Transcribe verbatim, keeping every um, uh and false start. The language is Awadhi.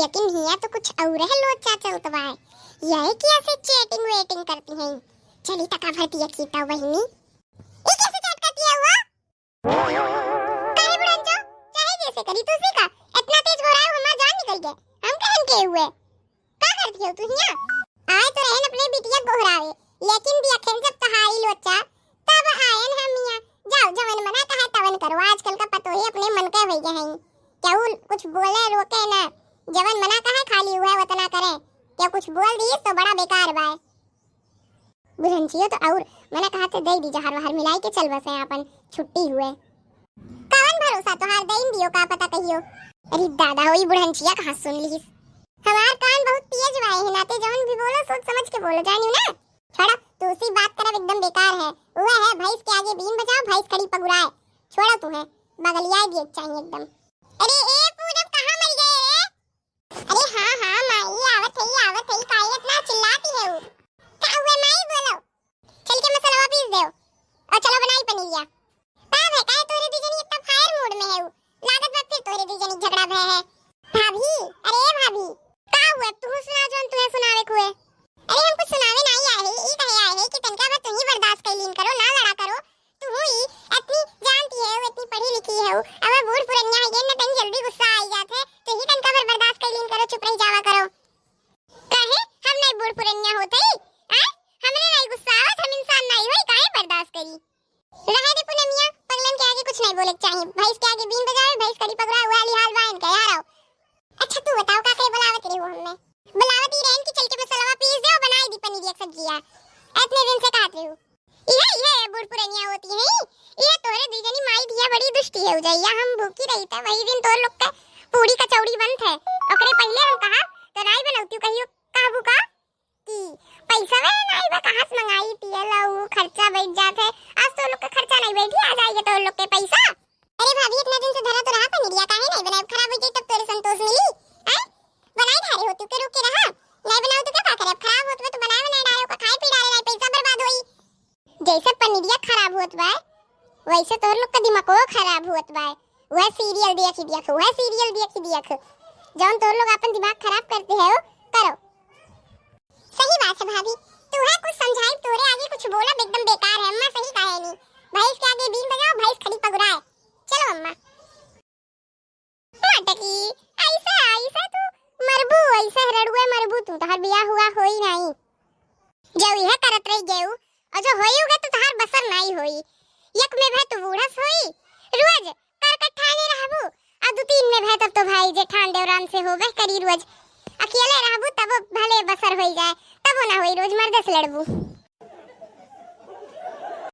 लेकिन हिया तो कुछ और है लोचा चलत बा। यह कैसे चैटिंग वेटिंग करती हैं? चली तका भर दिया कीता बहिनी। ई कैसे चैट करती है वो? काहे बुढ़नचो? चाहे जैसे करी तू सीखा। इतना तेज घोराए हमार जान निकल गए। हम कहन के हुए। का करती हो तू हिया? आए तो रहन अपने बिटिया गोहरावे, लेकिन दियखन जब तहारी लोचा, तब आयन हम हिया। जाओ, जवन मना कहा तवन करो। आजकल का पतोहे अपने मन के भई गए हैं। केहू कुछ बोले रोके ना, जवन मना कहा खाली हुए उतना करे। केहू कुछ बोल दिस तो बड़ा बेकार बाय। बुढ़नचियो तो और मना कहा थे दे दी जहर वहर मिलाई के चल बसे आपन छुट्टी हुए। कवन भरोसा तोहार दइन दियो का पता कहियो। अरे दादा हो, ई बुढ़नचिया कहाँ सुन लिहिस। हमार कान बहुत तेज बाए है, नाते जवन भी बोलो सोच समझ के बोलो, जानियो ना। छोड़ा, तू सी बात करब एकदम बेकार है। वह है भैंस के आगे बीन बजाओ, भैंस खड़ी पगुराए। छोड़ा तू है, बगलिया दिए चाहिए एकदम। अरे ए पूनम, कहाँ मर गए रे? अरे हाँ, हाँ, माई, आवत हई, आवत हई, काहे इतना चिल्लाती है वो? का हुए माई, बोलो। चल के मसलवा पीस देव। और चलो बनाई पनीरिया। का भे, काहे तोहरे दुई जनी इतना fire mood में है? लागत बा फिर तोहरे दुई जनी झगड़ा भय है। भाभी, अरे भाभी। का हुए? तू सुना जौन तुहे सुनावे के हुए। अरे हम कुछ सुनावे नाई आए है, ई कहे आए है कि तनका भर तुही बर्दाश्त कर लीन करो, ना लड़ा करो। तू ही इतनी जानती है, इतनी पढ़ी लिखी है, अब बूढ़ पुरनिया है, ये न तनी जल्दी गुस्सा आई जात है, तो ही तनका भर बर्दाश्त कर लीन करो, चुप रही जावा करो। काहे? हम नहीं बूढ़ पुरनिया होत हई? आय? हमरे नहीं गुस्सा आवत, हम इंसान नहीं होई, काहे बर्दाश्त करी? रहे दे पुनमिया, पगलन के आगे कुछ नहीं बोले के चाहिए। भैंस के आगे बीन बजावे, भैंस खड़ी पगुराए, वाली हाल बा इनका यार। आओ। अच्छा तू बताओ का करे बुलावत रहे हो हमने? बुलावत ही रहन कि चल के मसलवा पीस दे और बनाई दी पनीर एक सब्जिया। इतने दिन से कहत रहे हो। इहे, इहे बूढ़ पुरनिया होती है। इहे तोहरे दुई जनी माई धिया बड़ी दुष्टी है उजैया। हम भूखी रही त वही दिन तोर लोग के पूरी कचौड़ी बनत है। ओकरे पहिले हम कहा तो नाई बनौती, कहियो कहबू का? कि पैसा वे नाई बा, कहाँ से मंगाई, पियल अउ खर्चा बैठ जात है। आज तो लोग के खर्चा नहीं बैठी, आ जाएगा तो लोग के पैसा। अरे भाभी, इतना दिन से धरा तो रहा पनीरिया, काहे नहीं बनाए? खराब हो जाए तब तोरे संतोष मिली। आय? बनाए धारे हो तू के, रुक के रहा। नहीं बनाओ तो क्या, का करे? अब खराब होत बा तो बनाए बनाए डाले, ओका खाए पी डाले, नहीं पैसा बर्बाद होई। जैसे पनीरिया खराब होत बा, वैसे तोर लोग का दिमागो खराब होत बा। वह सीरियल देखी देख, वह सीरियल देखी देख। जौन तोर लोग अपन दिमाग खराब करते हो, करो। सही बात है भाभी, तू है कुछ समझाई, तोरे आगे कुछ बोलब एकदम बेकार है। अम्मा सही कहे नी, भैंस के आगे बीन बजाओ, भैंस खड़ी पगुराए। चलो अम्मा। मटकी, ऐसा, ऐसा तू मरबू, ऐसा रड़ुए मरबू तू, तोहर बियाह हुआ होई नाई। जब यह करत रही गेऊ, और जो होई उगे तो तोहार बसर नाई होई। एक में भे तू बूढ़स होई, रोज कर कट्ठाने रहबू, और दू तीन में भे तब तो भाई जेठान देवरान से होबे करी रोज। अकेले रहबू तब भले बसर होई जाए, तब ना होई रोज मर्द से लड़बू।